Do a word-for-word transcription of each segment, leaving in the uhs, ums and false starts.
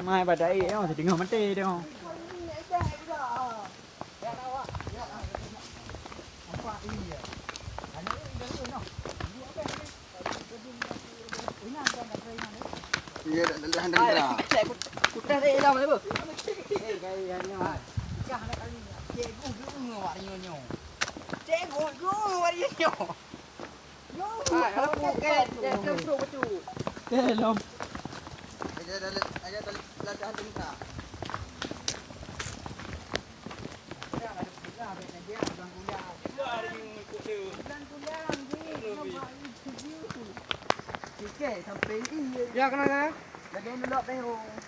Mai bak dae nyoe, teungoh maté nyoe. Iya, dah, dah, dah, dah. Ai, cek kut-, kutas, eh, dah, mana, Bu? Eh, gaya, gaya, ni, ah. Kah nak kali ni. Cek gong, gong, awak nyoe, nyoe. Cek gong, gong, awak nyoe, nyoe. Nyoe, ah, awak bukan, bukan, bukan, bukan. Teh, lom. Aja dah, aja dah, dah, dah, dah. Ya, kenal, kenal.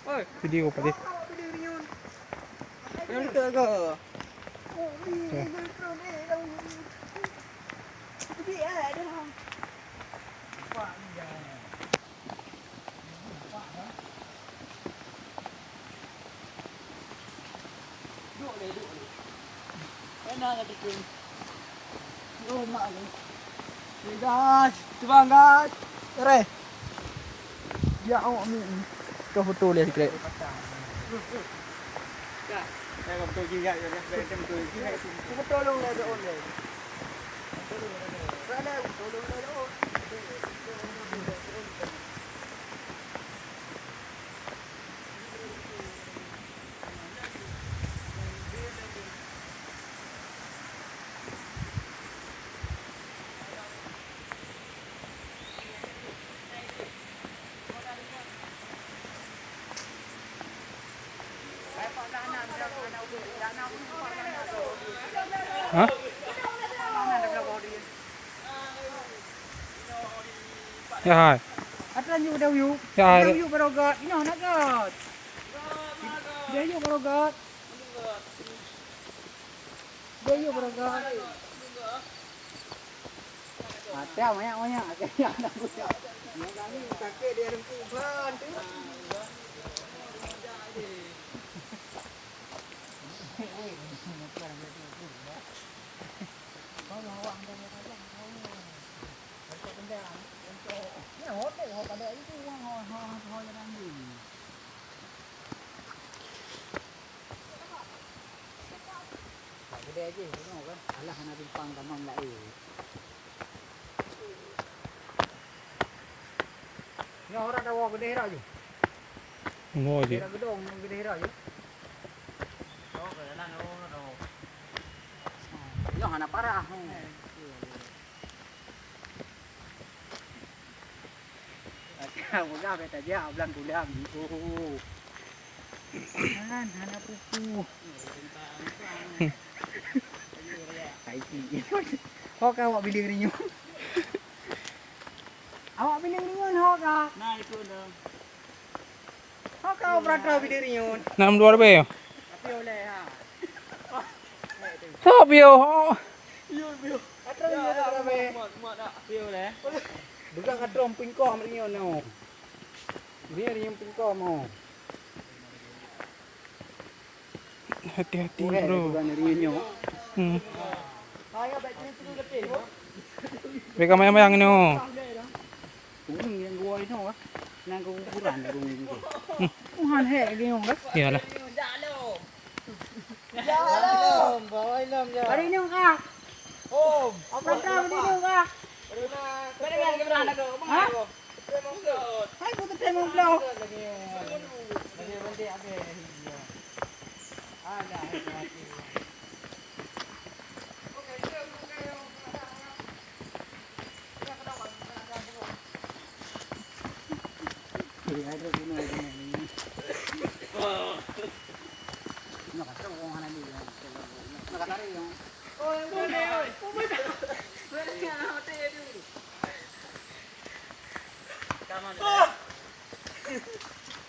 Oi. Video apa dia? Yang itu ke? Ya. Duek lé, duek lé. Kena ka tikung. Oh, mak ni. Okey, guys. Terbang, guys. Tarik. Ya, awak ni. Kau foto dia sikit. Ya. Ya, kau foto jin, ya, ya, ya. Baik, kita foto jin, ya. Foto long dah, dah on dah. Foto long dah, dah on. Salah, foto long dah, dah on. Hah? Ya hai. Atra nyu dau yu. Ya hai. Dau yu barogat. Inoh nak gat. Dau yu barogat. Dau yu barogat. Atra banyak-banyak. Kami pakai dia rempuk ban tu. Gede aja, kan? Alah, hana simpang tamam lah, eh. Nyoe orang tawa gede hira je. Mo je. Hira gedong, gede hira je. Oh, ke jalan, oh, oh. Nyoe hana parah, oh. Peugah beta jak blang kulang. Oh. Kan, hana pupu. Hai, ti. Ho ka awak biling rinyueng. Awak biling rinyueng ho ka? Nah, itu dah. Ho ka awak beratra biling rinyueng? Enam dua lebih. Tapi oleh, ha. Ho, biu, ho. Biu, biu. Atra biu, atra biu. Mat, mat, dak. Biu leh. Bukan atra pingkong rinyueng, no. Dia rinyueng pingkong, no. Hati-hati, bro. Hmm. Beka mayang-mayang ni, oh. Ureueng nyang geuwoe inoe, nyan keu kuburan ureueng nyan. Hmm. Tuhan hek lagi nyong, kan? Iyalah. Hari ni, Kak. Om. Apa kau di ni, Kak? Hah? Hai, bukan tema belum.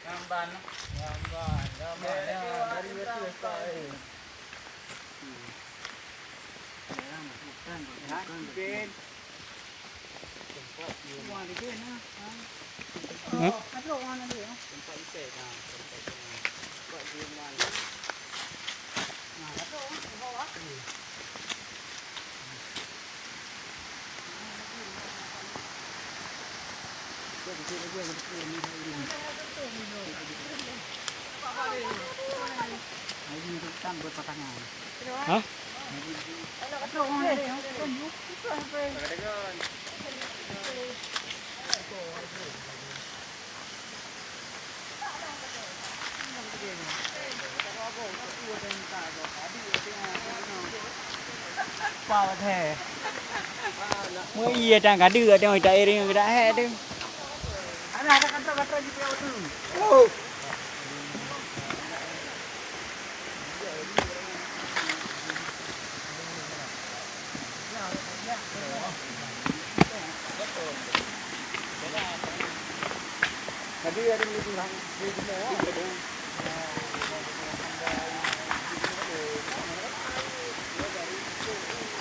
Ngamban, ngamban, ngamban, ya, dari itu, Pak, eh. Hah? Hah? Pah watèe. Meu ie tan ka deuk, tengok ita iring ka dak hek tu.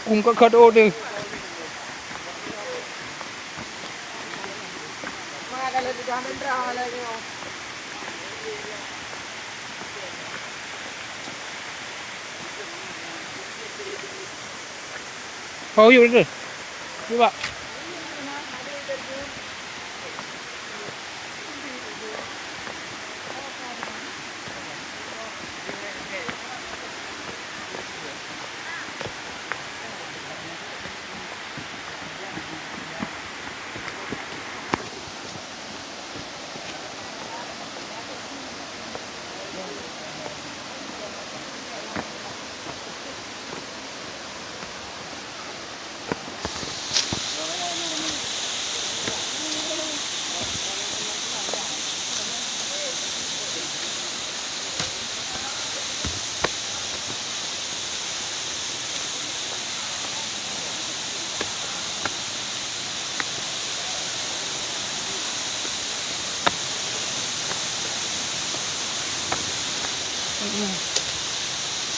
Ungkot-kot ôh deh. Oh, yuk, yuk. Yuk, Pak.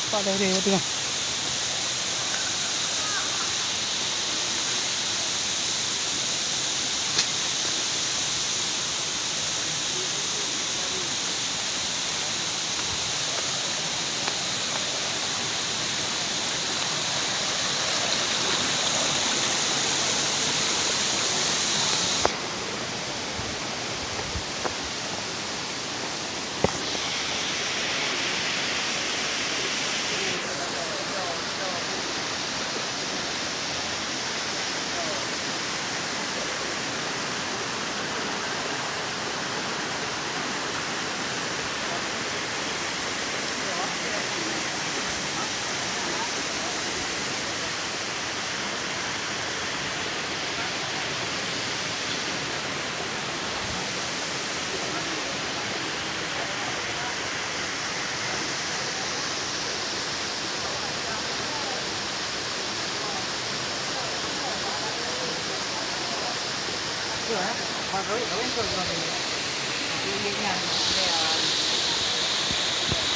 Pak dah dia tengah.